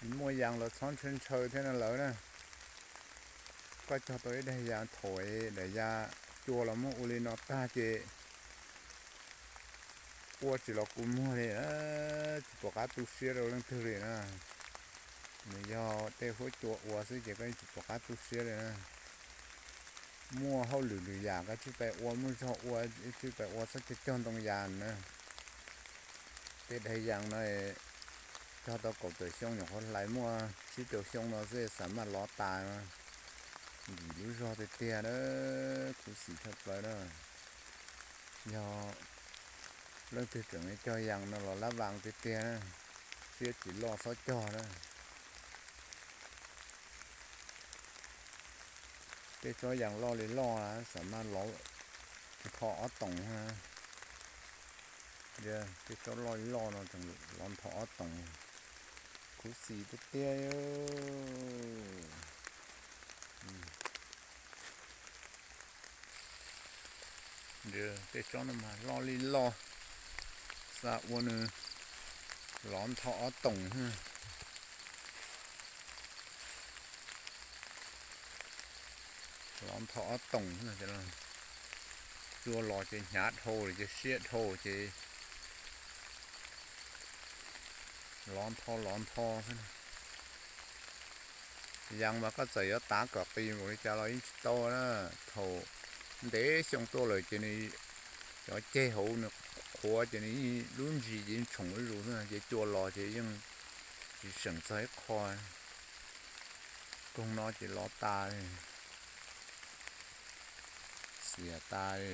Muaj yas los txhob ntshaw ntshaw thiab no lawm na. Koj cog tau ib daim yas thaum daim yas cua los muab ua li no tag ces ua tsis los kua muag li, tsis pom qab tu siab rau leej twg li na. Nws yog tej huab cua ua xwb ces koj yeej tsis pom qab tu siab li na. Muaj hauj lwm lwm yam koj tsij pais ua, muaj zog ua tsij pais ua, txhob cog cog ntoo yas na. Tej daim yas no cog tau kaum tawm xyoo nyuam qhuav hlais, muaj tsib rau xyoo no xwb xam maj lov tas. Nkim lub zog tiag tiag na, khuv xim tshaj plaws na. Yog leej twg tseem cog yas no los lab vas tiag tiag na, siab tsis loj txhob cog na. Tej tsob yas loj li loj xam maj lov ntho ob toom. Tej tsob loj li loj no tseem lov ntho ob toom, khuv xim tiag tiag. Tej tsob no mas loj li loj, xa ua nws lov ntho ob toom. Lov ntho ob toom, cua los ces hnyav dhau lawm ces siab dhau ces lov ntho lov ntho xwb. Yas mas koj txawm yuav tav kom qis npaum li cas los yeej tsis tau na. Thaum ntev xyoo tuaj lawm ces nws cov ceg hauv nws qhuav ces nws lub ntsis ces yeej tshoom zuj zus xwb ces cua los ces yeej tsis seem txog ib qho. Koog no ces lov tas, xiam tas li.